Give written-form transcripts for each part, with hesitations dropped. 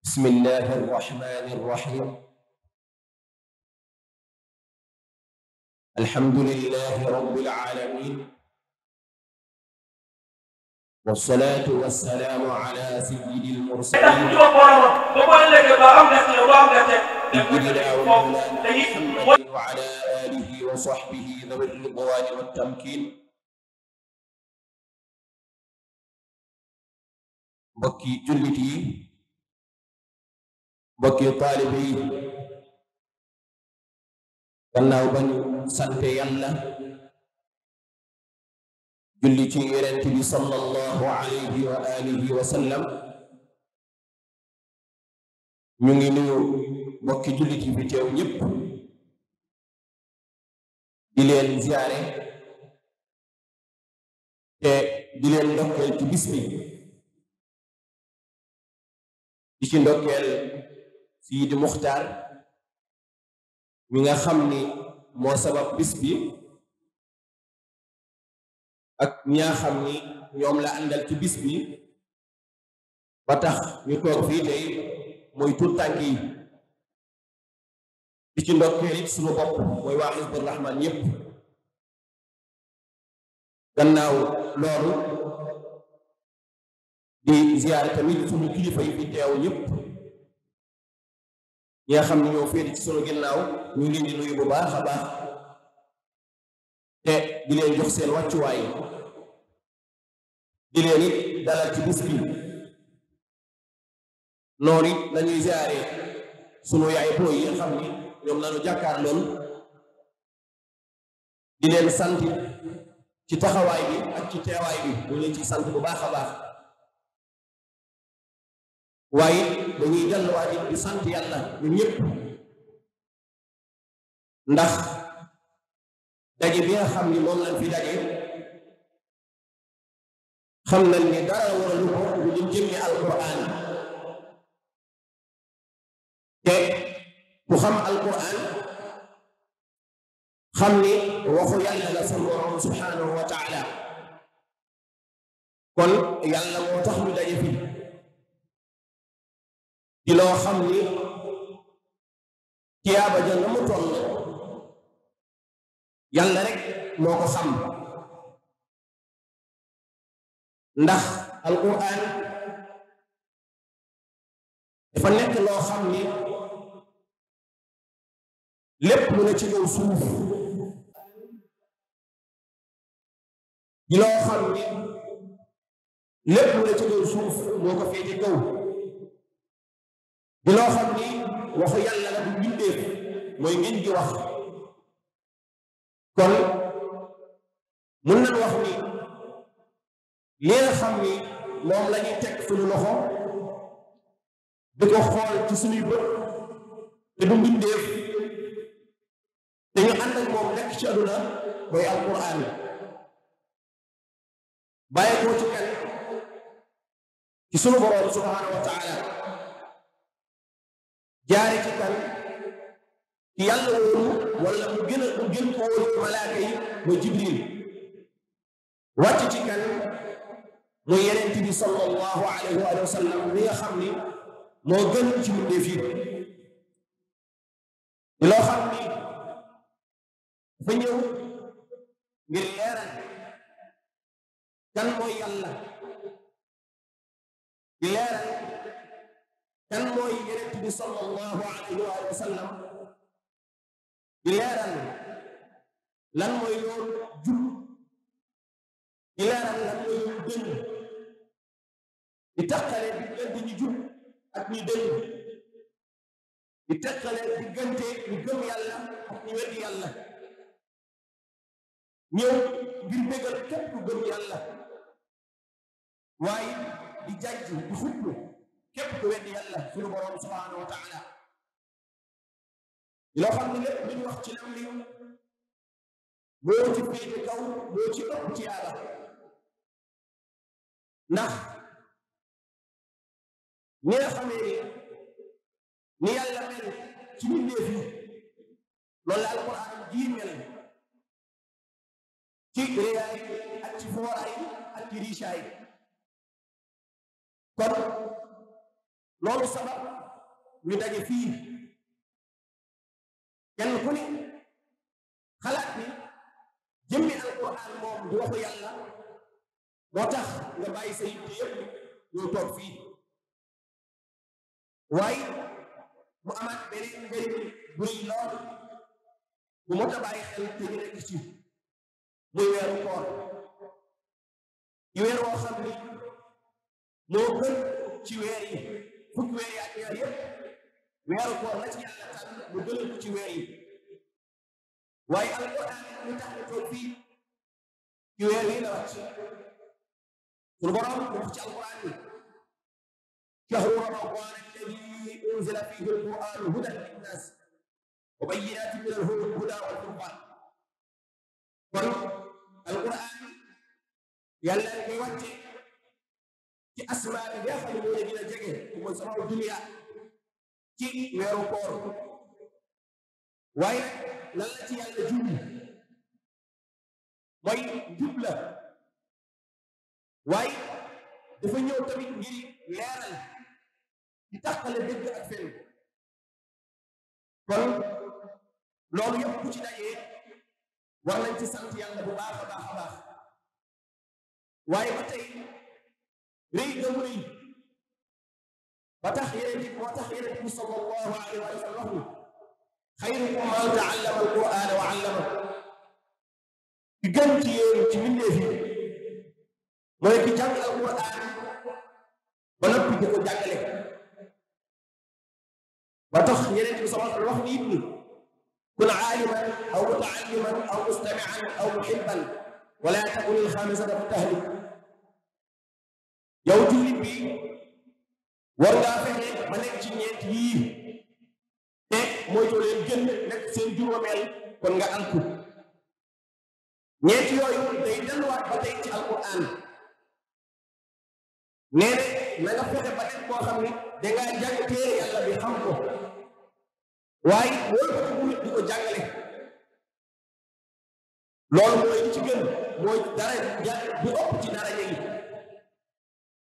بسم الله الرحمن الرحيم. الحمد لله رب العالمين، والصلاة والسلام على سيد المرسلين سيدنا ومولانا محمد وعلى آله وصحبه ذوي الرضوان والتمكين. mbokki jullit yi, mbokki taalibe yi, gannaaw ba ñu sante Yàlla julli ci Yonent bi sallallahu alayhi wa alihi wa sallam, ñu ngi nuyu mbokki jullit yi fi teew ñépp di leen ziyaare te di leen ndokkeel ci bis bi, di ci ndokkeel Sidi Muxtaar mi nga xam ni moo sabab bis bi ak ñi nga xam ni ñoom la àndal ci bis bi ba tax ñu toog fii tey mooy tuut tànk yi. di ci ndokkeel it suñu bopp mooy waa Hizbur Rahmaan ñépp. gannaaw loolu di ziyaare tamit suñu kilifa yi fi teew ñépp, ñi nga xam ne ñoo féete ci sunu ginnaaw ñu ngi leen di nuyu bu baax a baax te di leen jox seen wàccuwaay, di leen it dalal ci bis bi. noonu it lañuy ziare sunu yaay booy yi nga xam ni ñoom lañu jàkkaar lool, di leen sant ci taxawaay bi ak ci teewaay bi, ñu leen ci sant bu baax a baax. waaye dañuy delluwaat it di sant Yàlla ñun ñëpp, ndax daje bi nga xam ni moom lañ fi daje xam nañ ni dara waralu ko lu ñu jëmmi alquran. te ku xam alquran xam ni waxu Yàlla la sa borom subhanahu wa taala, kon Yàlla moo tax ñu daje fi di loo xam ni tiyaaba ja na mu toll Yàlla rek moo ko xam, ndax alquran dafa nekk loo xam ni lépp lu ne ci kaw suuf di loo xam ni lépp lu ne ci kaw suuf moo ko féete kaw, di loo xam ni waxu Yàlla la bu mbindeef mooy ngeen di wax. kon mun nañ wax ni li nga xam ni moom la ñuy teg suñu loxo di ko xool ci suñuy bët te du mbindeef te ñu ànd ak moom nekk ci àdduna mooy alquran. bàyyi ko ci kan ci sunu borom subhanahu wa taala, jaare ci kan ci Yàlla wóolu wala mu gën ko wóolu malaaka yi mooy Jibril, wàcc ci kan mooy Yonent bi sallallahu alayhi wa sallam mi nga xam ni moo gën ci mbindeef yi. di loo xam ni dafa ñëw ngir leeral kan mooy Yàlla, di leeral kan mooy Yonent bi sallallahu alayhi wa sallam, di leeral lan mooy yoon jub, di leeral lan mooy yoon dëng, di teqale diggante ñi jub ak ñi dëng, di teqale diggante ñi gëm Yàlla ak ñi weddi Yàlla. ñëw ngir bégal képp ku gëm Yàlla, waaye di jàjj di xutlu képp ku weddi Yàlla sunu borom subhanahu wa taala. loo xam ne lépp lu ñu wax ci lam li moo ci féete kaw moo ci ëpp ci yàlla ndax ni nga xamee ni yàlla mel ci mbindeef yi loolu la alquran jii mel ci réyaay ak ci fooraay ak ci riisaay kon loolu sabab ñu daje fii kenn ku ne xalaat ni jëmmi alquran moom di waxu yàlla moo tax nga bàyyi sa yitte yépp ñoo toog fii waaye mu amaat beneen njëriñ bu rëy lool bu mot a bàyyi xel te ñu nekk ci muy weeru koor di weer woo xam ni moo gën ci weer yi fukki weer yi ak ñaar yépp weeru koor la ci yàlla tànn mu gënal ko ci weer yi waaye alquran ñu tax ñu toog fii ci weer yi la wàcc sunu borom mu wax ci alquran ni شهر رمضان الذي أنزل فيه القرآن هدى للناس وبينات من الهدى والفرقان kon alquran yàlla ngay wàcce ci asmaa bi nga xam ne moo la gën a jege mooy sama dunya ci weeru koor waaye lan la ci yàlla jublu mooy jub la waaye dafa ñëw tamit ngir leeral di tàqale dëgg ak fen kon loolu yëpp ku ci dajee war nañ ci sant yàlla bu baax a baax a baax waaye ba tey rëy ga mu rëy ba tax yeneen moo tax yeneen bi sallallahu alayhi wa sallam xayrukum man taallama alqur'ana wa allama ki gën ci yéen ci mbindeef yi mooy ki jàng alqur'an ba noppi di ko jàngale ba tax yeneen bi sallallahu alayhi wa sallam wax ni it ni kun aaliman aw mutaalliman aw mustamian aw muhibban wala takun alxaamisata fa tahlik yow jullit bi war ngaa fexe ba nekk ci ñeent yii te moytu leen gën nekk seen juróomeel kon nga alku ñeent yooyu day delluwaat ba tey ci alquran nee na nga fexe ba nekk koo xam ne dangaa jàng téere yàlla bi xam ko waaye loolu ko bu nit di ko jàngale loolu mooy ci gën mooy dara bu ëpp ci daraja yi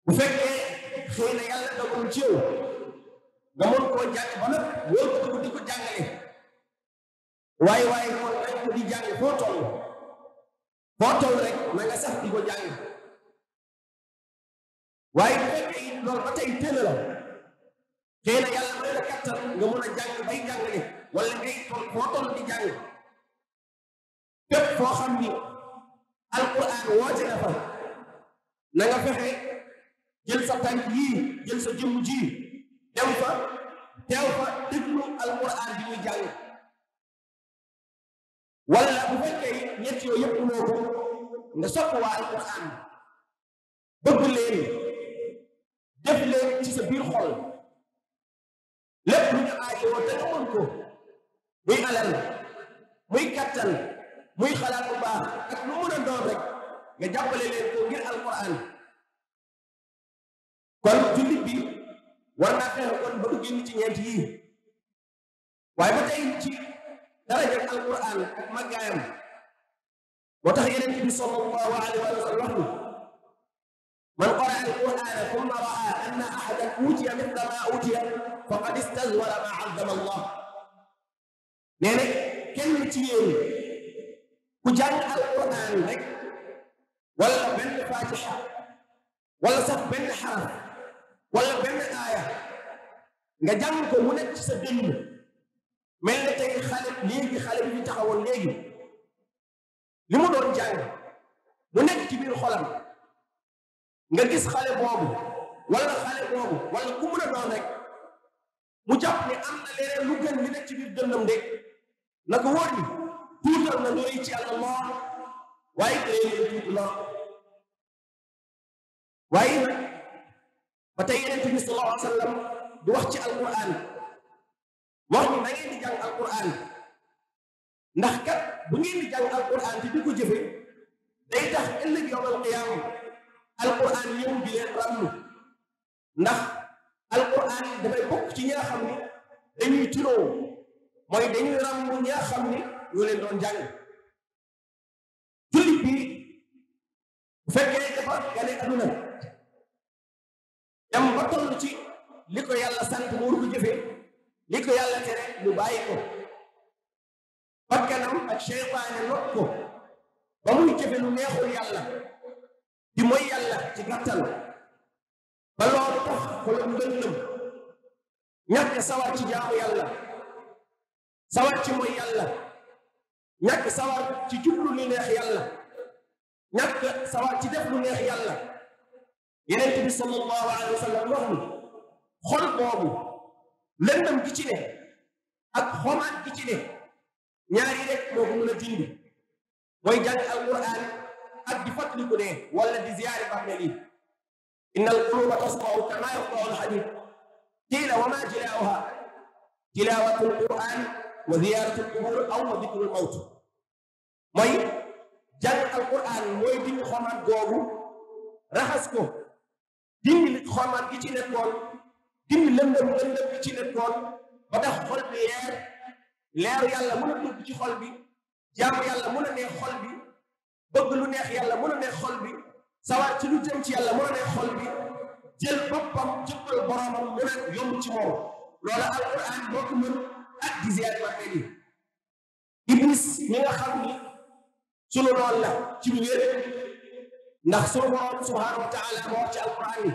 bu fekkee xëy na yàlla dogal ci yow nga mën koo jàng ba nag loolu ko di ko jàngale waaye kon nañ ko di jàng foo toll rek na nga sax di ko jàng waaye bu fekkee it loolu ba tey tële la xëy na yàlla may la kattan nga mën a jàng bay jàngale wala ngay toll foo toll di jàng fépp foo xam ni alquran woote na fa na nga fexe jël sa tànk yii jël sa jëmm ji dem fa teew fa déglu alquran bi muy jàng wala bu fekkee ñett yooyu yëpp moo ko nga sopp waa alquran bëgg leen def leen ci sa biir xol lépp lu ñu aajowoo te nga mën ko muy alal muy kattan muy xalaat bu baax ak lu mën a doon rek nga jàppale leen ko ngir alquran kon jullit bi war naa fexe kon ba du génn ci ñeent yii waaye ba tey ci daraja alquran ak màggaayam moo tax yeneen bi sallallahu alayhi wa sallam man qara alqur'ana thumma ra'a anna ahadan utiya mithla ma utiya faqad istazwara ma 'azzama Allah nee na kenn ci yéen ku jàng alquran rek wala benn fatiha wala sax benn xaraf wala benn aaya nga jàng ko mu nekk ci sa dënn mel na tey xale bi ñu taxawoon léegi li mu doon jàng mu nekk ci biir xolam nga gis xale boobu wala ku mun a doon rek mu jàpp ni am na leneen lu gën li nekk ci biir dënnam de na ko wóor ni tuutal na lu rëy ci Yàlla lool waaye léegi la tuuti lool waaye nag ba tey Yonent bi sallallahu alayhi wa sallam di wax ci alquran wax ni na ngeen di jàng alquran ndax kat bu ngeen di jàng alquran te di ko jëfe day tax ëllëg yawmal qiyaama alquran ñëw di leen ràmm ndax alquran dafay bokk ci ñi nga xam ni dañuy tiroo mooy dañuy ràmm ñi nga xam ni ñoo leen doon jàng jullit bi bu fekkee dafa gane aduna dem ba toll ci li ko yàlla sant mu war ko jëfee li ko yàlla tere mu bàyyi ko bakkanam ak seytaane not ko ba muy jëfe lu neexul yàlla di mooy yàlla ci gàttal ba loolu tax xolam lëndëm ñàkk sawar ci jaamu yàlla sawar ci mooy yàlla ñàkk sawar ci jublu lu neex yàlla ñàkk sawar ci def lu neex yàlla Yonent bi sallallahu alayhi wa sallam wax ni xol boobu lëndëm gi ci ne ak xomaat gi ci ne ñaari rek moo ko mën a dindi mooy jàng alquran ak di fàttaliku ne wala di ziyaare bàmmeel yi inna alquluba tasma'u kama yasma'u alhadid qiila wa ma jilaa'uha tilaawatu alquran wa ziyaaratu alqubur aw wa dikru almawt mooy jàng alquran mooy dindi xomaat googu raxas ko dindi xomaat gi ci nekkoon dindi lëndëm gi ci nekkoon ba tax xol bi leeru yàlla mën a dugg ci xol bi jaamu yàlla mën a neex xol bi bëgg lu neex yàlla mën a neex xol bi sawar ci lu jëm ci yàlla mën a neex xol bi jël boppam jëppal boromam mën a yomb ci moom loola alquran moo ko mën ak di ziyaare bàmmeel yi iblis mi nga xam ni sunu noonu la ci lu wér ndax sunu borom subhanahu wa taala moo wax ci alquran ni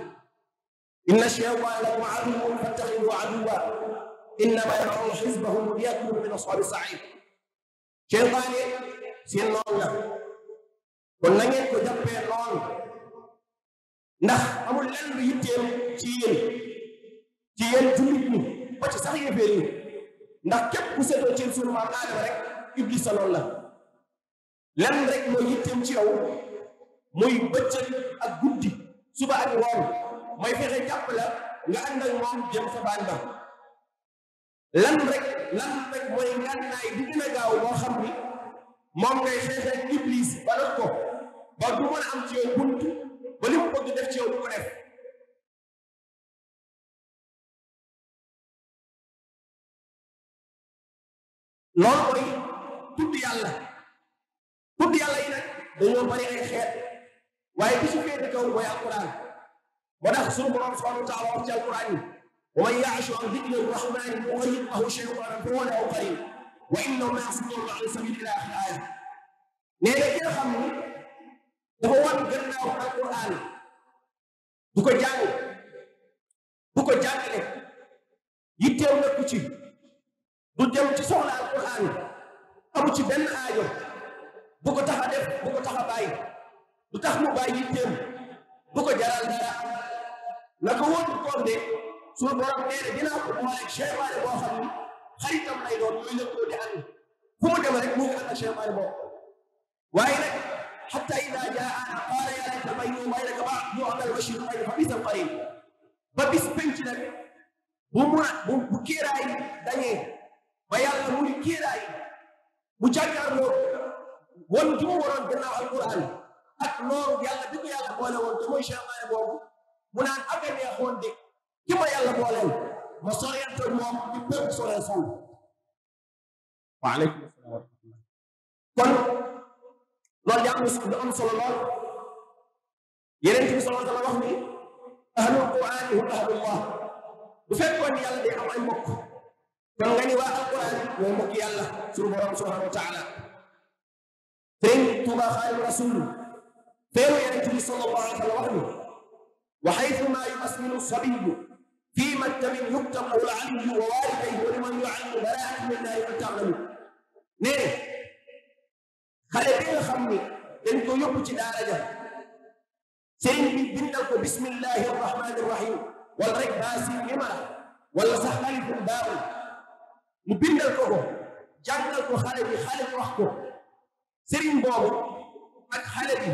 inna shaytaana lakum aduwwun fattaxiduuhu aduwwan innama yad'u hizbahu liyakunu min ashaabi sa'iir seytaane seen noonu la kon na ngeen ko jàppee noonu ndax amul lenn lu yitteem ci yéen jullit ñi ba ci sax yéeféer yi ndax képp ku seetoo ci sunu maam Aadama rek iblis sa loolu la lenn rek mooy yitteem ci yow muy bëccëg ak guddi suba ak ngoon mooy fexe jàpp la nga ànd ak moom jëm sa baan ba lan rek mooy ngànnaay bi gën a gaaw boo xam ni moom ngay xeexe ak iblis ba def ko ba du mën a am ci yow bunt ba li mu bëgg def ci yow du ko def loolu mooy tudd yàlla yi nag dañoo bari ay xeet waaye bi su féete kaw mooy alquran moo tax sunu borom subhanahu wa taala wax ci alquran yi wa man ya'shu an dhikri rahmani nuqayyid lahu shaytanan fa huwa lahu qarin wa innahum yahsuddunahum an sabil ila akhir aya nee na ki nga xam ni dafa wan gannaaw alquran du ko jàngale yitteew nekku ci du dem ci soxla alquran amu ci benn aajo bu ko tax a def bu ko tax a bàyyi du tax mu bàyyi yitteem bu ko jaral dara na ko woon koon de suñu borom nee na dinaa ko boole ak seytaane boo xam ni xaritam lay doon ñooy lëkkoo di ànd fu mu dem rek mu ngi ànd ak seytaane boobu waaye nag xatta ida jaa'ana qaala yaa layta bayni wa baynaka bu'da al-mashriqayni fa bi'sa al-qarin ba bis penc nag bu kiiraay dañee ba yàlla mu ngi kiiraay bu jàkkaarloo won ju mu waroon gannaaw alquran ak loolu yàlla bi ko yàlla boole woon te mooy seytaane boobu mu naan ak a neexoon de ki ma yàlla booleel ma soreyante moom di bépp soree sow waaleykum salaam wa rahmatullah kon loolu di am solo lool yeneen bi sallallahu alayhi wa sallam wax ni ahlul qur'ani hum ahlullah bu fekkoon ni yàlla day am ay mbokk kon nga ni waa alquran mooy mbokk yàlla suñu borom subhanahu wa taala Sëriñ Tuuba Xaadimu Rasuul feeru yeneen bi sallallahu alayhi wa sallam wax ni wa haythuma yusmilu sabiyyu fi maktabin yuktabu al-aliyyu wa walidayhi wa liman yu'allimu baraa'atan min llahi wa ta'lamu ne xale bi nga xam ni dañ ko yóbbu ci daara ja sëriñ bi bindal ko bismillahi rahmani rahim wala rek baasi mimara wala sax alifun baaw mu bindal ko jàngal ko xale bi wax ko sëriñ boobu ak xale bi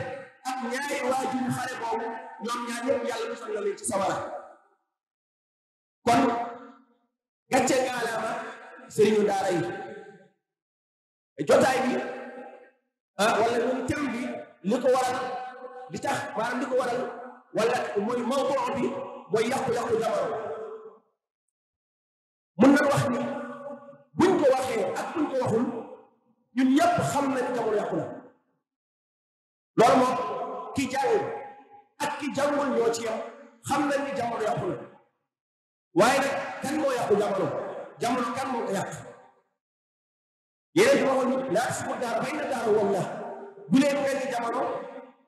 ak ñaari waajur xale boobu ñoom ñaar ñëpp yàlla musal na leen ci sawara kon gàcce ngaalaama sëriñu daara yi jotaay bi wala ñun thème bi li ko waral li tax maanaam li ko waral wala mooy mawduu bi mooy yàqu-yàqu jamono mun na wax ni buñ ko waxee ak buñ ko waxul ñun ñëpp xam nañ jamono yàqu na loolu moom ki jàng ak ki jàngul ñoo ci yam xam nañ ni jamono yàqu na waaye nag kan moo yàqu jamono kan moo ko yàq yeneen ci waxoon ni laa tasubbu daara fa inna daara wallah bu leen benn jamono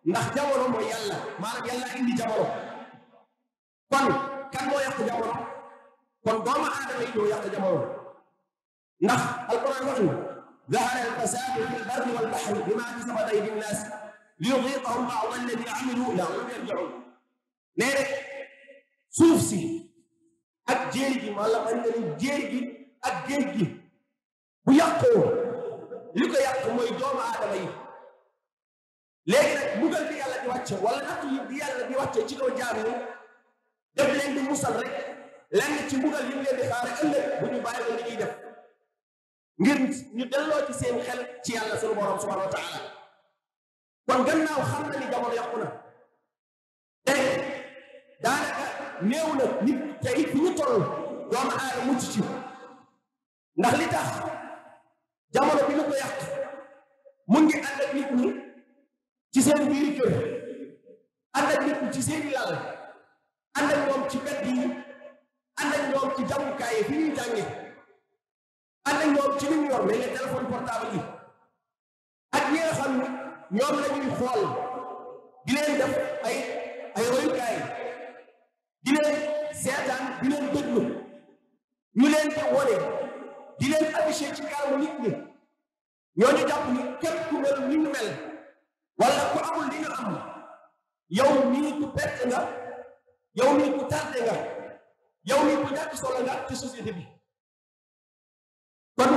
ndax jamono mooy yàlla maanaam yàlla indi jamono kon kan moo yàq jamono kon doomu aadama yi ñoo yàq jamono ndax alquran wax ni zahara al-fasaadu fi al-barri wal-bahri bimaa kasabat aydi n-naas liyuziiqahum ba'da alladii amiluu la'allahum yarji'uun nee rek suuf si ak jéeri gi wala man nga ni jéeri gi ak géej gi bu yàqoo li ko yàq mooy doomu aadama yi léegi nag mbugal bi yàlla di wàcce wala natt yi bi yàlla di wàcce ci kaw jaam yi def leen di musal rek lenn ci mbugal yi mu leen di xaare ëllëg bu ñu bàyyi ko li ñuy def ngir ñu delloo ci seen xel ci yàlla sunu borom subhanahu wa taala kon gannaaw xam na ni jamono yàqu na te daanaka néew na nit tey fi ñu toll doomu aadama mucc ci ndax li tax jamono bi ñu ko yàq mu ngi ànd ak nit ñi ci seen biiri kër ànd ak nit ñi ci seeni lal ànd ak ñoom ci bedd yi ànd ak ñoom ci jàngukaay yi fi ñuy jànge ànd ak ñoom ci li ñu yor mel ne téléphone portable yi ak ñi nga xam ni ñoom la ñuy xool di leen def ay royukaay di leen seetaan di leen déglu ñu leen di wone di leen affiché ci kanamu nit ñi ñooñu jàpp ni képp ku mel ni ñu mel wala ku amul li nga am yow mii ku perte nga yow mii ku tardé nga yow mii ku ñàkk solo nga ci société bi kon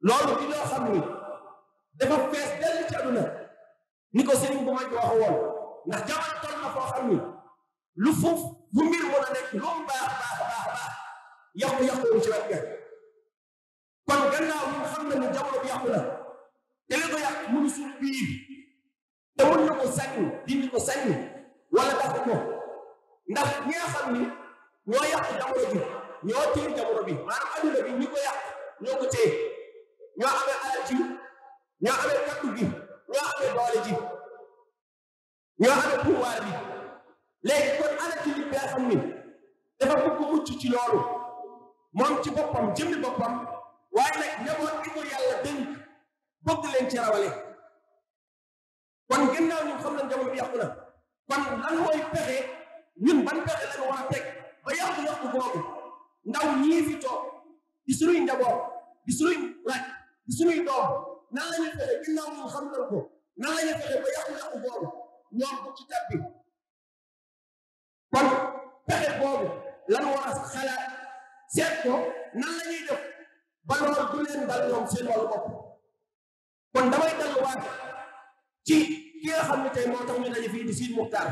loolu di loo xam ni dafa fees dell ci àdduna ni ko sëriñ bu mag wax woon ndax jamono toll na foo xam ni lu fuuf bu mbir mën a nekk lu mu baax yàqu ci wet ga kon gannaaw ñu xam na ni jamono bi yàqu na te li ko yàq mënu suñu biir te mën na ko sànni dindi ko sànni wala dàq ko ndax ñi nga xam ni ñoo yàq jamono ji ñoo téye jamono bi maanaam adduna bi ñi ko yàq ñoo ko téye ñoo amee alal ji ñoo amee kaddu gi ñoo amee doole ji ñoo amee pouvoir bi léegi kon alal ji li nga xam ni dafa bëgg mucc ci loolu moom ci boppam jëmmi boppam waaye nag njaboot bi ko yàlla dénk bëgg leen ci rawale kon gannaaw ñu xam nañ jamono bi yàqu na kon lan mooy pexe ñun ban pexe lañu war a teg ba yàqu-yàqu boobu ndaw ñii fi toog di suñuy njaboot di suñuy laaj di suñuy doom nan la ñuy fexe gannaaw ñu xam nañ ko nan la ñuy fexe ba yàqu-yàqu boobu ñoom bu ci tabbi kon pexe boobu lan war a xalaat seet ko nan la ñuy def ba loolu du leen dal ñoom seen wàllu bopp kon damay delluwaat ci ki nga xam ne tey moo tax ñu daje fii di Sidi Muxtaar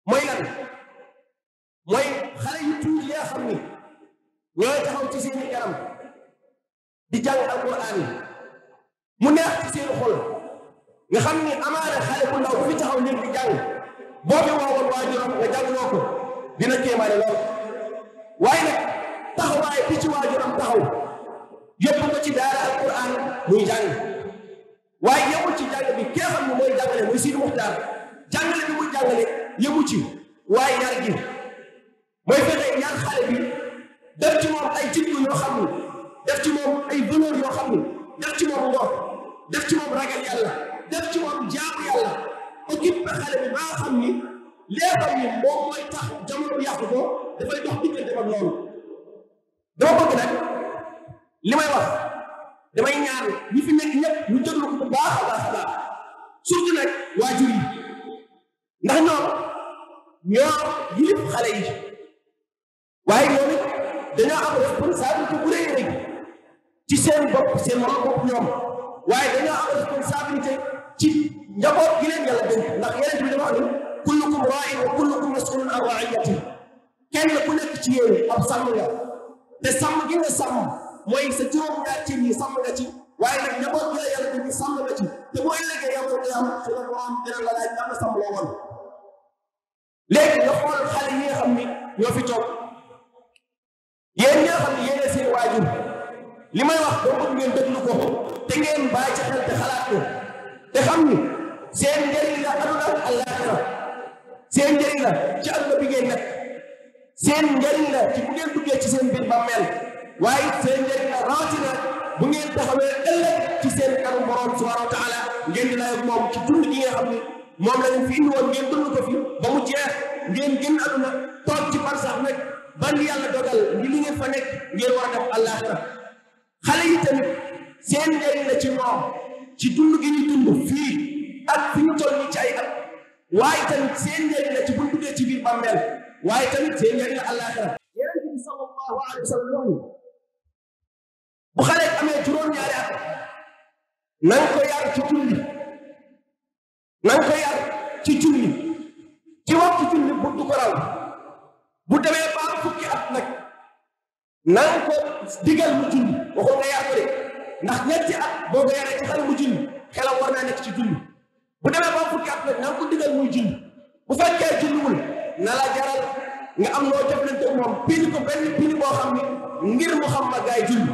mooy lan mooy xale yu tuuti yi nga xam ni ñooy taxaw ci seeni kanam di jàng alquran mu neex ci seen xol nga xam ni amaana xale bu ndaw fi taxaw leen di jàng boo fi woowoon waajuram nga jàngloo ko dina kéemaane lool waaye nag taxawaay bi ci waajuram taxaw yóbbu ko ci daara alquran muy jàng waaye yemul ci jàng bi ki nga xam ne mooy jàngale muy Sidi Muxtaar jàngale bi muy jàngale yemu ci waaye yar gi mooy fexe yar xale bi def ci moom ay jikko yoo xam ni def ci moom ay valeur yoo xam ni def ci moom ngor def ci moom ragal yàlla def ci moom jaamu yàlla occupé xale bi ba nga xam ni léebam ni moom mooy tax jamono bi yàqu ko dafay dox diggante ak loolu dama bëgg nag li may wax damay ñaan ñi fi nekk ñëpp ñu déglu ko bu baax a baax a baax surtout nag waajur yi ndax ñoo yilif xale yi waaye ñoom it dañoo am responsabilité bu rëy rëy ci seen bopp seen wàllu bopp ñoom waaye dañoo am responsabilité ci njaboot gi leen yàlla dénk ndax yeneen bi dafa wax ni kullukum raa'in wa kullukum mas'uulun an ra'iyyatihi kenn ku nekk ci yéen ab sàmm la te sàmm gi nga sàmm mooy sa juróom-ñaar cër yi sàmm nga ci waaye nag njaboot gi la yàlla di sàmm la ci te boo ëllëgee yow ko yam su la borom dina la laaj am na sàmm loo woon léegi nga xool xale yi nga xam ni ñoo fi toog yéen ñi nga xam ne yéen seen waajur li may wax doo bëgg ngeen déglu ko te ngeen bàyyi ci xel te xalaat ko te xam ni seen njëriñ la aduna àllaaxira seen njëriñ la ci aduna bi ngeen nekk seen njëriñ la ci bu ngeen duggee ci seen biir bàmmeel waaye seen njëriñ la rawatina bu ngeen taxawee ëllëg ci seen kanam borom subhanahu wa taala ngeen di laaj moom ci dund gi nga xam ni moom la leen fi indi woon ngeen dund ko fi ba mu jeex ngeen génn aduna toog ci barsax nag ban yàlla dogal ngi li ngeen fa nekk ngeen war a dem àllaaxira xale yi tamit seen njëriñ la ci ñoom ci dund gi ñu dund fii ak fi ñu toll nii ci ay at waaye tamit seen njëriñ la ci bu duggee ci biir bàmmeel waaye tamit seen njëriñ la àllaaxira Yonent bi sallallahu alayhi wa sallam bu xale amee juróom-ñaari at na nga ko yar ci julli na nga ko yar ci julli ci waxtu julli bu du ko raw bu demee ba fukki at nag na nga ko digal mu julli waxul nga yar ko de ndax ñetti at boo ko yaree ci xale mu julli xelam war naa nekk ci julli bu demee ba fukki at nag na nga ko digal muy julli bu fekkee julliwul na la jaral nga am loo jëflante moom pini ko benn pini boo xam ni ngir mu xam ma gaay julli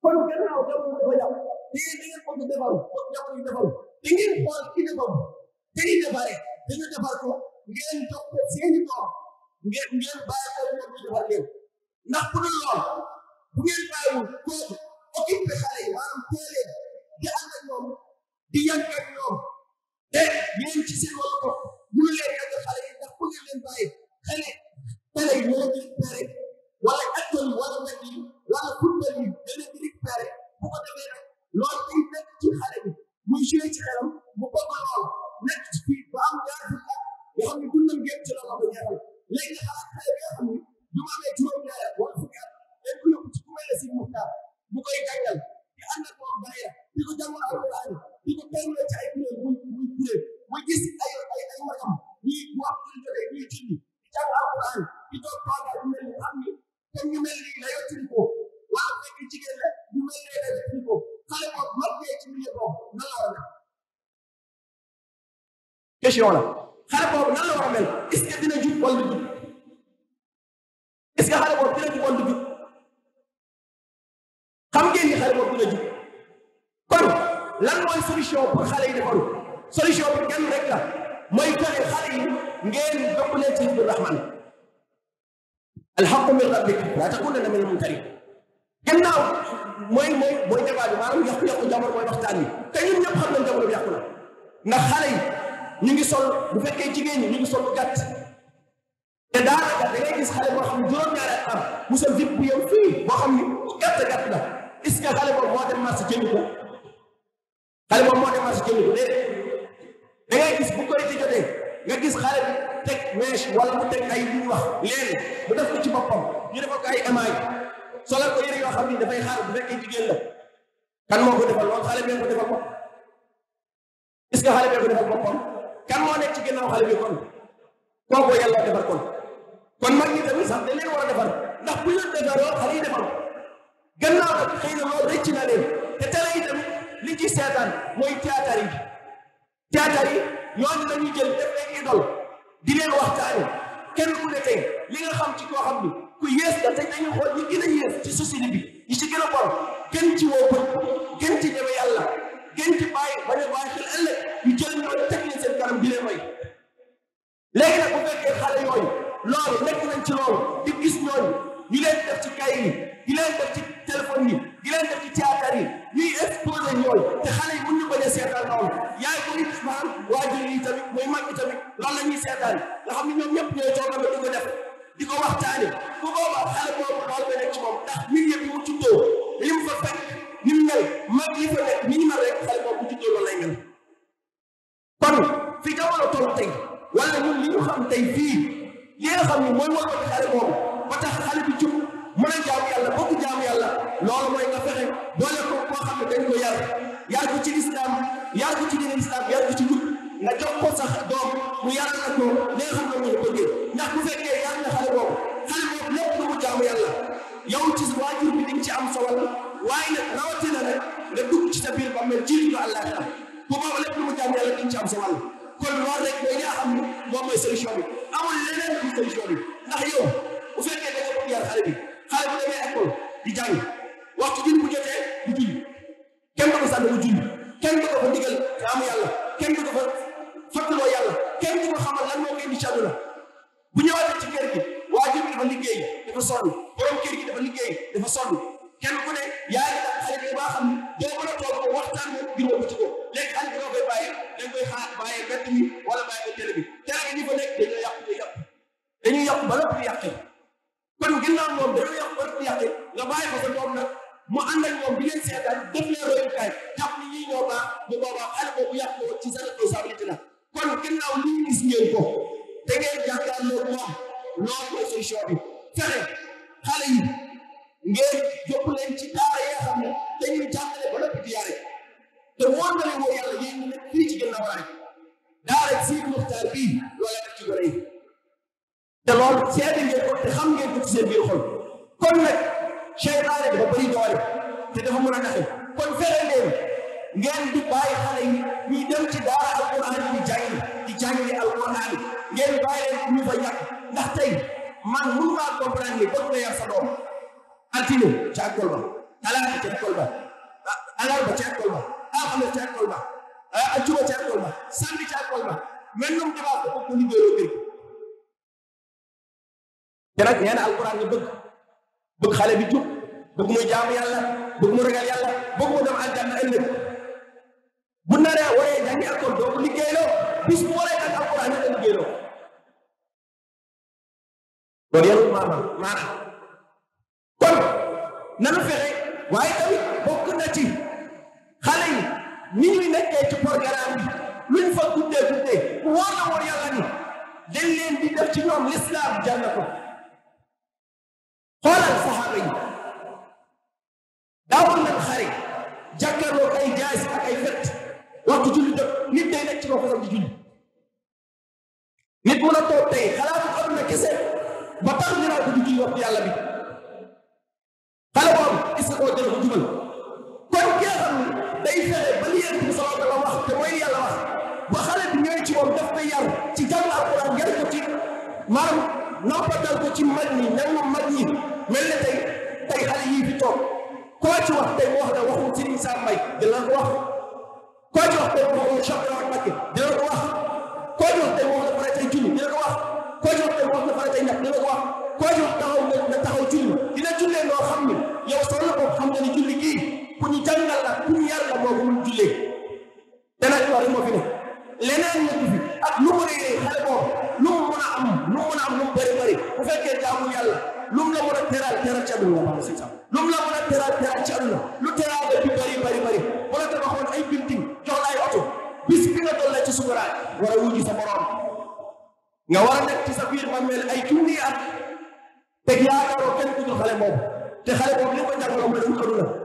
kon gannaaw jamono dafa yàqu te da ngeen bëgg defaru kon jamono yi defaru da ngeen xool ki defaru te ñu defaree dañu defar ko ngeen jox ko seeni doom ngeen bàyyi ko moom ñu defar leen ndax bu dul lool bu ngeen bàyyiwul kooku occupé xale yi maanaam teelee di ànd ak ñoom di yàgg ak ñoom te yéen ci seen wàllu bopp mënu leen yàgg xale yi ndax bu ngeen leen bàyyi xale tele yi ñoo di pere wala acteur yi wala wet yi wala football yi dana di récupéré bu ko defee nag loolu day nekk ci xale bi muy joué ci xelam mu bëgg lool nekk ci fii ba am ñaar fukki at yoo xam ne dundam gépp ci loolu la ko jeexal léegi xalaat xale bi nga xam ne du ma amee juróom-ñaari at wala fukki at dañ ko yóbbu ci ku mel ne si muxtaar mu koy jàngal di ànd ak moom daayira di ko jàngal alquran di ko tegloo ci ay kuréel muy kuréel muy gis ay magam ñuy wax ñu jotee ñuy julli di jàng alquran di toog toogaay bu mel ni xam ni comme ñu mel ni la yottini ko wala fekk jigéen la ñu mel ni la yottini ko xale boobu màggee ci milieu boobu nan la war a mel question la xale boobu nan la war a mel est-ce que dina jub wala du jub est-ce que xale boobu dina jub wala du jub xam ngeen ni xale boobu dina jub kon lan mooy solution pour xale yi defaru solution bi kenn rek la mooy fexe xale yi ngeen dëppalee ci hizbu rahman alxaqu min rabbik laa takunanna min al-mumtarin gannaaw mooy débat bi maanaam yàqu-yàqu jamono mooy waxtaan wi te ñun ñëpp xam nañ jamono bi yàqu na ndax xale yi ñu ngi sol bu fekkee jigéen ñi ñu ngi sol lu gàtt te daanaka da ngay gis xale boo xam ne juróom-ñaari at am mu sol zip bu yow fii boo xam ni gàtt la est-ce que xale boobu moo dem marché jënd ko xale boobu moo dem marché jënd ko déedéet da ngay gis bu koy di jotee nga gis xale bi teg mèche wala mu teg ay lu ñuy wax leen bu def ko ci boppam ñu defal ko ay émail solal ko yére yoo xam ni dafay xaar bu fekkee jigéen la kan moo ko defal loolu xale bi ko defal boppam est-ce que xale bi ko defal boppam kan moo nekk ci ginnaaw xale bi kon kooku yàlla defar kon mag ñi tamit sax dañ leen war a defar ndax bu ñu defaroo xale yi defar gannaaw nag xëy na loolu rëcc na leen te télé yi tamit li ci seetaan mooy théâtre yi ñooñu dañuy jël def ay idole di leen waxtaane kenn ku ne tey li nga xam ci koo xam ni ku yées la te dañuy xool ñi gën a yées ci société bi ñi ci gën a bon gën ci woo bët gën ci ñeme yàlla gën ci bàyyi bañ a bàyyi xel ëllëg ñu jël ñooñu teg leen seen kanam di leen may léegi nag bu fekkee xale yooyu loolu nekk nañ ci loolu di gis ñooñu ñu leen def ci kay yi di leen def ci téléphone yi di leen def ci théâtre yi ñuy exposé ñooñu te xale yi mun ñu bañ a seetaan loolu yaay ko it maanaam waajur yi tamit mooy mag yi tamit loolu la ñuy seetaan nga xam ne ñoom ñëpp ñooy toogam di ko def di ko waxtaane bu boobaa xale boobu loolu ba nekk ci moom ndax milieu bi mu tuddoo li mu fa fekk ni mu mel mag yi fa nekk ni ñu mel rek xale boobu bu tuddoo loolu lay mel kon fi jamono toll tey wala ñun li ñu xam tey fii li nga xam ni mooy wàllu xale boobu ba tax xale bi jub mën a jaamu yàlla bëgg jaamu yàlla loolu mooy nga fexe boole ko koo xam ne dañ ko yar ko ci lislaam yar ko ci diine lislaam yar ko ci jub nga jox ko sax doom mu yaral ak moom li nga xam ne ñu bëggee ndax bu fekkee yar na xale boobu lépp lu mu jaamu yàlla yow ci waajur bi di nga ci am solo waaye nag rawatina nag biir ba mel jiitu nga àllaaxira bu booba lépp lu mu jàmm yàlla dañ ci am sa wàll kon loolu rek mooy li nga xam ni moom mooy solution bi amul leneen lu solution bi ndax yow bu fekkee da nga bëgg yar xale bu demee école di jàng waxtu julli bu jotee du julli kenn du ko sànni bu julli kenn du ko fa digal jaamu yàlla kenn du ko fa fàttaloo yàlla kenn du ko xamal lan moo koy indi ci àdduna bu ñëwaatee ci kër gi waajur bi dafa liggéey dafa sonn borom kër gi dafa liggéey dafa sonn kenn ku ne yaa ngi tax xale bi ba xam ni doo mën a toog ko waxtaan moom ngir wëpp ci ko léegi xale bi doo koy bàyyee dañ koy xaar bàyyee mbedd mi wala bàyyee ko télé bi télé bi ñi fa nekk dañuy yàq ba lépp di yàqee kon ginnaaw moom dañoo yàq ba lépp di yàqee nga bàyyi ko sa doom nag mu ànd ak moom di leen seetaan def leen royukaay jàpp ni ñii ñoo baax bu boobaa xale boobu yàq ko ci sa responsabilité la kon ginnaaw lii gis ngeen ko da ngeen jàkkaarloo moom loolu mooy solution bi fexe xale yi ngeen yóbbu leen ci daara yi nga xam ne dañuy jàngale ba lépp di yare te woon na leen woo yàlla yéen ñu nekk fii ci ginnaaw raay daara si muxtaar bii loola def ci gone yi te loolu seede ngeen ko te xam ngeen ko ci seen biir xol kon nag seytaane dafa bëri doole te dafa mën a naxe kon fexe leen ngeen di bàyyi xale yi ñuy dem ci daara alquran di jàngi alquran ngeen bàyyi leen ñu fa ñàkk ndax tey man mënu maa comprendre ni bëgg nga yar sa doom altine ca école ba talaata ca école ba alarba ca école ba alxames ca école ba ajjuma ca école ba samedi ca école ba men ñoom dimanche ko ko liggéeyoo kër te nag nee na alquran nga bëgg xale bi jub bëgg muy jaamu yàlla bëgg mu ragal yàlla bëgg mu dem aljanna ëllëg bu naree waree jàngi école doo ko liggéeyloo bis bu waree ak alquran nga liggéeyloo loolu yarul maanaam kon nanu fexe waaye tamit bokk na ci xale yi ni ñuy nekkee ci programme bi luñ fa guddee bu wóor la woon yàlla ni dañ leen di def ci ñoom l'islam jàng ko xoolal saxaaba yi daawoon nañ xare jàkkaarloo ay jaasi ak ay fett waxtu julli jot nit day nekk ci loo xasam di julli nit mun a toog tey xalaatu am na kese ba tax ñu naan ko di julli waxtu yàlla bi xale boobu est-ce que koo jël ko jubal kon ki nga xam ne day fexe ba li Yonent bi sallallahu alayhi wa sallam wax te mooy li yàlla wax ba xale bi ñëwee ci moom daf koy yar ci jàng alquran yar ko ci maanaam nampatal ko ci mag ñi ñangu mag ñi mel ne tey xale yii fi toog koo ci wax tey mu wax ne waxu Serigne Sam Mbaye dina ko wax koo ci wax tey mu waxu Cheikh Ibrahima Mbacké dina ko wax koo ci wax tey mu wax ne pare tey julli dina ko wax koo ci wax tey mu wax ne pare tey ñàkk dina ko wax koo ci wax taxaw na taxaw julli dina jullee loo xam ni yow soo la bopp xam nga ni julli gii ku ñu jàngal la ku ñu yar la moo ko mun jullee te nag loolu moo fi ne leneen nekk fi ak lu mu réeree xale boobu lu mu mën a am lu mu bëri bu fekkee jaamu yàlla lu mu la mën a teral ci àdduna lu mu la mën a teral ci àdduna lu teraanga bi bëri bu la tabaxoon ay building jox la ay oto bis bi nga tollee ci sukuraat war a wuji sa borom nga war a nekk ci sa biir bàmmeel ay junni at teg yaakaaroo kenn ku dul xale boobu te xale boobu li ko jàngaloon mooy suñu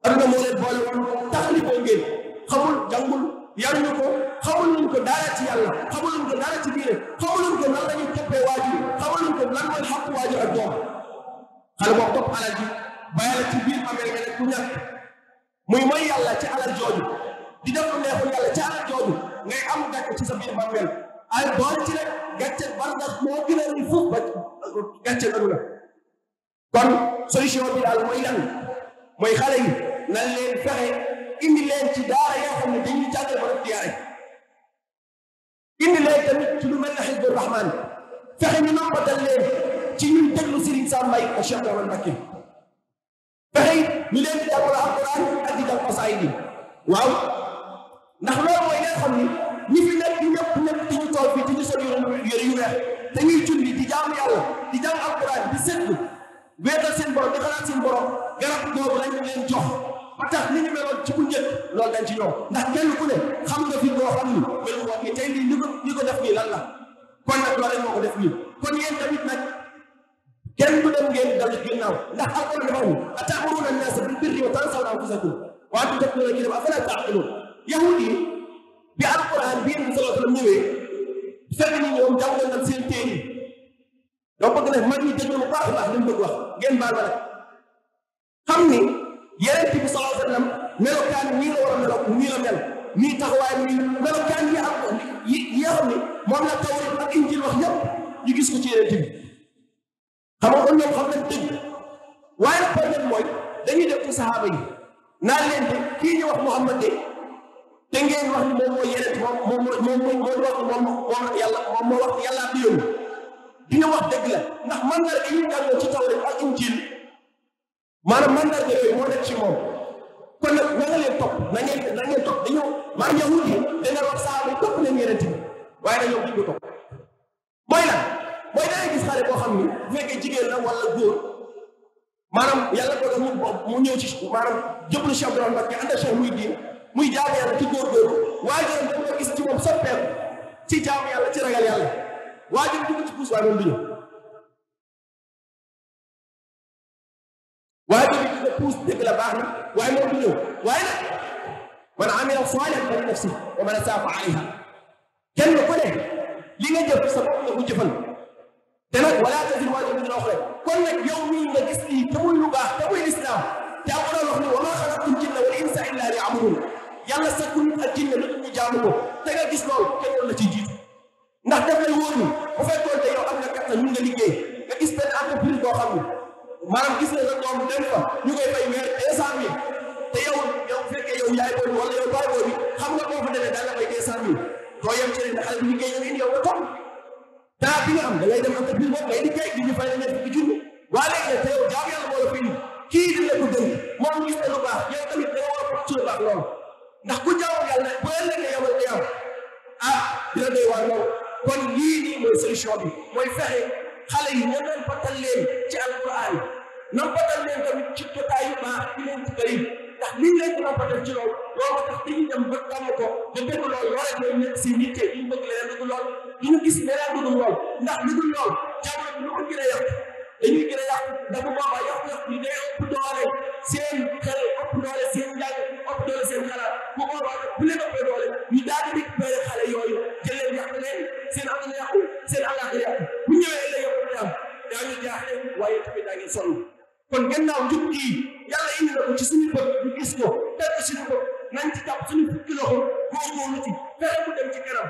aduna moo leen boole woon tax li ko ngeen xamul jàngul yaruñu ko xamuluñ ko dara ci yàlla xamuluñ ko dara ci diine xamuluñ ko nan la ñuy toppee waajur xamuluñ ko lan mooy xàq waajur ak doom xale boobu topp alal ji bàyyi la ci biir amee nga ne ku ñàkk muy mooy yàlla ci alal jooju di def lu neexul yàlla ci alal jooju ngay am gàcce ci sa biir bàmmeel ay boole ci rek gàcce barsax moo gën a ni foofu ba gàcce aduna kon solution bi daal mooy lan mooy xale yi nan leen fexe indi leen ci daara yoo xam ne dañuy jàngal ba def diyaare indi leen tamit ci lu mel ne Hizbur Rahman fexe ñu nambatal leen ci ñuy déglu Serigne Sam Mbaye ak Cheikh Ibrahima Mbacké fexe ñu leen di jàngal alquran ak di jàng xasaayid yi waaw ndax loolu mooy nga xam ni ñi fi nekk ñëpp di ñu toog fii di ñu sol yére yu weex te ñuy julli di jaamu yàlla di jàng alquran di seetlu wéetal seen borom di xalaat seen borom garab boobu lañ leen jox ba tax ni ñu meloon ci bu njëkk loolu dañ ci ñëw ndax kenn ku ne xam nga fi boo xam ni melu woon ni tey lii li ko def nii lan la kon nag loolu moo ko def nii kon yéen tamit nag kenn du dem ngeen dal ginnaaw ndax alquran dafa ni ata'muruna an-nasa bil birri wa tansawna anfusakum wa antum tatluna al-kitaba afala ta'qilun yahudi yi bi alquran bi yéen sallallahu alayhi wa sallam ñëwee fekk ni ñoom jàngal nañ seen téere doo bëgg nag mag ñi déglu bu baax a baax li mu bëgg wax ngeen baal ma nag xam ni Yonent bi sallallahu alayhi wa sallam melokaan nii la war a melo nii la mel nii taxawaay nii melokaan yi am yi nga xam ne moom la Tawreet ak Injiil wax yëpp ñu gis ko ci Yonent bi xam nga ñoom xam nañ dëgg waaye nag problème mooy dañuy def ci saxaaba yi naan leen de kii ñu wax Muhammad de te ngeen wax ni moom mooy Yonent moom yàlla moom moo wax yàlla bi yónni di ñu wax dëgg la ndax mandarga yi jàngoo ci Tawreet ak Injiil maanaam mandarga yooyu moo nekk ci moom kon nag na nga leen topp na ngeen topp dañoo maanaam yahud yi dana wax saxaaba yi topp leen Yonent bi waaye nag ñoom duñ ko topp mooy lan mooy da ngay gis xale boo xam ni bu fekkee jigéen la wala góor maanaam yàlla dogal mu ñëw ci maanaam jëblu Cheikh Abdoulaye Mbacké ànd ak Cheikh muy jaamu yàlla ci góorgóorlu waajuram dañ ko gis ci moom soppeeku ci jaamu yàlla ci ragal yàlla waajur dugg ci puus waaye moom du ñëw waajur bi dugg puus dëgg la baax na waaye moom du ñëw waaye nag man amila saalihan fa li nafsihi wa man asaa fa alayha kenn ku ne li nga jëf sa bopp nga ko jëfal te nag wala taziru waaziratun wizra uxraa kon nag yow mii nga gis lii te muy lu baax te muy lislaam te amoon wax ni wa maa xalaqtul jinna wal insa illa liya'buduun yàlla sakku nit ak jinne lu ñu jaamu ko te nga gis loolu kenn la ci jiitu ndax daf lay wóor ni bu fekkoon te yow am nga kattan mun nga liggéey nga gis benn entreprise boo xam ne maanaam gis nga sa doom dem fa ñu koy fay weer 200,000 te yow fekkee yow yaay boobu wala yow baay boobu xam nga boo fa demee daal la fay 200,000 doo yem ci ne xale bi liggéey ñëw indi yow nga toog daa bi nga am da ngay dem entreprise boobu ngay liggéey di ñu fay ne fi junni waa léegi nag te yow jaam yàlla moo la fi indi kii di la ko dënk moom gis na lu baax yow tamit da nga war a ci lu baax loolu ndax ku jaamu yàlla bu ëllëgee yow la yam dina doy waar loolu kon lii nii mooy solution bi mooy fexe xale yi ña doon patal leen ci alquran nampatal leen tamit ci jotaay yu baax di leen ci bëri ndax liñ leen ko nampatal ci loolu loolu tax dañuy dem ba tàmm ko ba bëgg loolu loolee ñooy nekk si yitte duñ bëgg leneen dugg lool duñu gis leneen dugg lool ndax lu dul lool jamono bi lu ko gën a yàq dañuy gën a yàq dafa boobaa yàq yi day ëpp doole seen xel ëpp doole seen njàng ëpp doole seen xalaat bu boobaa nag bu leen ëppee doole ñu daal di récupéré xale yooyu jël leen yàq leen seen àdduna yàqu seen àllaaxira yàqu bu ñëwee la yow am daañu jaaxle waaye tamit daa ngi sonn kon gannaaw njub kii yàlla indi na ko ci suñu bët ñu gis ko teg ko suñu bët nañ ci jàpp suñu fukki loxo góorgóorlu ci fexe mu dem ci kanam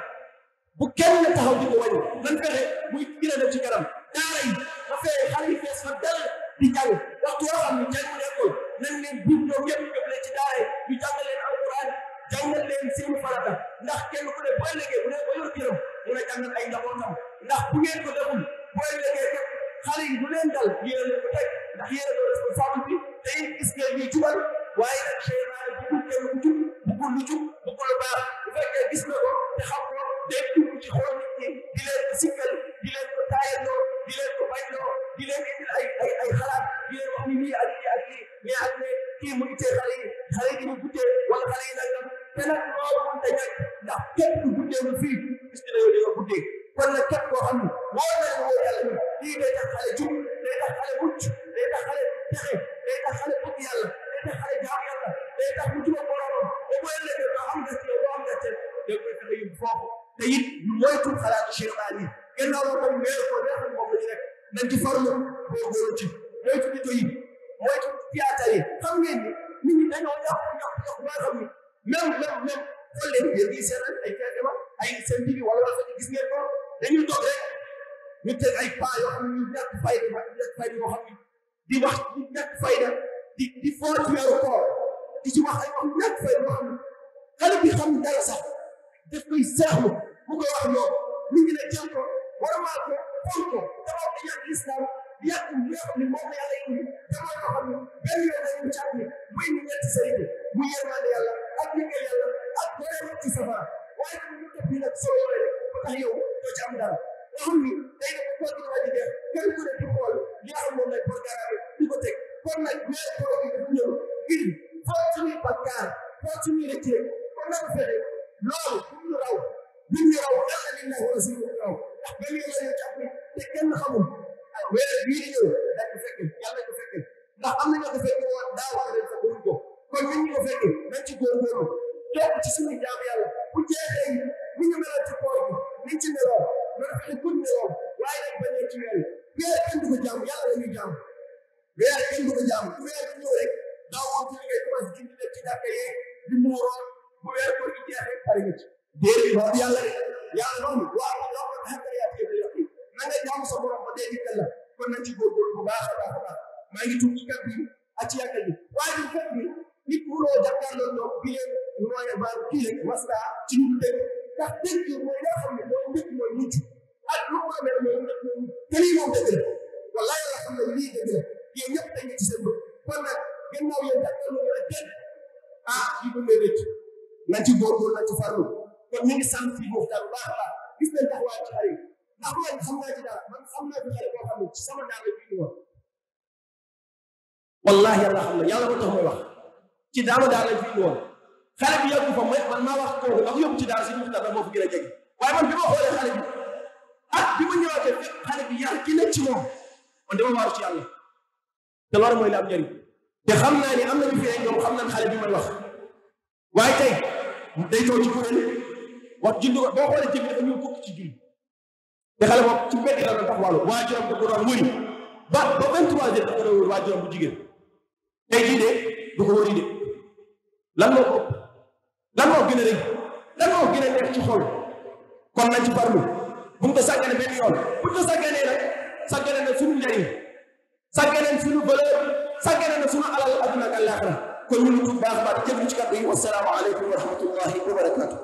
bu kenn taxaw di ko wàññi nan fexe muy gën a dem ci kanam daara yi ba fexe xale yi fees fa dal di jàng waxtu yoo xam ne jàng école nañ leen buub ñoom ñëpp ñu leen ci daara yi ñu jàngal leen alquran jàngal leen seen farata ndax kenn ku ne bu ëllëgee bu ne ba yor këram mun a jàngal ay njabootam ndax bu ngeen ko deful bu ëllëgee xale yi du leen dal yéen leen ko teg ndax yéen a doon responsable bi te it gis ngeen ñuy jubal waaye nag seytaane bëggul kenn ku jub bëggul lu jub bëggul lu baax bu fekkee gis na ko te xam ko day dugg ci xol nit ñi di leen ko sikkal di leen ko taayaloo di leen ko bañloo di leen indil ay xalaat di leen wax ni lii ak lii ak lii mais ak ne kii mu ittee xale yi di ñu guddee wala xale yi nangam te nag loolu mënut a ñàkk ndax képp ku guddee mu fii gis nga yow di nga guddee kon nag képp koo xam ne woo na woo yàlla ni lii day tax xale jub day tax xale mucc day tax xale texe day tax xale bëgg yàlla day tax xale jaam yàlla day tax mu jubal boromam ba bu ëllëgee doo am gàcce doo am gàcce day koy fexe yóbbu foofu te it moytu xalaatu seytaan yi gannaaw la moom weer ko neexal moom lañu rek nañ ci farlu góorgóorlu ci moytu nito yi moytu théâtre yi xam ngeen ni nit ñi dañoo yàqu ba xam ni même xool leen yéen ngi seetaan ay TFM ay seen TV wala wala fa gis ngeen ko dañuy toog rek ñu teg ay paa yoo xam ne ñu ñàkk fayda yoo xam ne di wax ñu ñàkk fayda di foor ci weeru koor di ci wax ay wax ñàkk fayda yoo xam ne xale bi xam dara sax daf koy seexlu mu koy wax loolu nit ñi ne jël ko waramaal ko xool ko dafa di yàq islam di yàq li nga xam ne moom la yàlla indi te mooy loo xam ne benn yoon dañu ci àdduna muy ñu ñetti sëriñ muy yërmande yàlla ak liggéey yàlla ak boole ci safara waaye nag ñu def nii nag soo yoree ba tax yow doo ci am dara nga xam ni day def ko ci waa ji def kenn ku ne di xool li nga xam moom lay programme di ko teg kon nag weer koor gi dafa ñëw ngir foo suñuy bakkaar foo suñuy rëccee kon nag fexe loolu bu ñu raw yàlla lillahi wa rasulihi raw ndax benn yoon la ñu jàpp te kenn xamul weer bii di ñëw dañ ko fekke yàlla ko fekke ndax am na ñoo ko fekke woon daa wax rek sa bëgg ko kon ñun ñu ko fekke nañ ci góorgóorlu toog ci suñu jaam yàlla bu jeexee ni ñu meloon ci koor gi niñ ci meloon loolu fexe kuñ meloon waaye nag bañee ci weer kenn du ko jaam yàlla la ñuy jaam weer kenn du ko jaam weer bu ñëw rek daa woon ci li ngay commencé dem ci jàkka yeeg di muuroo bu weer koor gi jeexee pare nga ci déedéet wax yàlla de yàlla noonu waaw loolu la xakkar yaa fi yàq na nga jaamu sa borom ba dee dikkal la kon nañ ci góorgóorlu bu baax a baax a baax maa ngi tuub ci kàddu yi ak ci yàggal bi waaye du fekk ni nit mënoo jàkkaarloo ñoom bi leen nooye ba kii leen wasta ci ñu dégg ndax dégg mooy nga xam ne mooy nit mooy mucc ak lu mu amee mooy nit mooy te lii moom dëgg la wala yàlla xam ne lii dëgg la yéen ñëpp dañ ci seen bopp kon nag gannaaw yéen jàkkaarloo rek kenn yi bu may rëcc nañ ci góorgóorlu nañ ci farlu kon ñu ngi sant fii waxtaan bu baax a baax gis nañ taxawaay ci xale yi ndax man xam naa ci dara man xam naa ci xale boo xam ne ci sama daara bii ñu woon wallahi yàlla xam na yàlla moo tax may wax ci daama daara fii ñu woon xale bi yàggu fa man maa wax kooku ndax yóbbu ci daara si muxtar moo fi gën a jege waaye man bi ma xoolee xale bi ak bi ma ñëwaatee fekk xale bi yar ki nekk ci moom man dama waaru ci yàlla te loolu mooy la am njëriñ te xam naa ni am na ñu fi ñoom xam nañ xale bi may wax waaye tey day toog ci kuréel wax julli ko boo xoolee jëbi dafa ñëw kukk ci julli te xale boobu ci mbedd la doon tax wàllu waajuram da ko doon wëri ba 23 heures da ko doon wëri waajuram bu jigéen tey jii de du ko wëri de lan moo ko ëpp lan moo gën a rëy lan moo gën a neex ci xol kon nañ ci farlu bu mu ko sàggane benn yoon bu ñu ko sàgganee nag sàggane na suñu njëriñ sàggane na suñu valeur sàggane na suñu alal adduna ak àllaaxira kon ñu ngi tudd baax a baax jël ci kàddu yi wassalaamu aleykum wa rahmatullahi wa barakaatu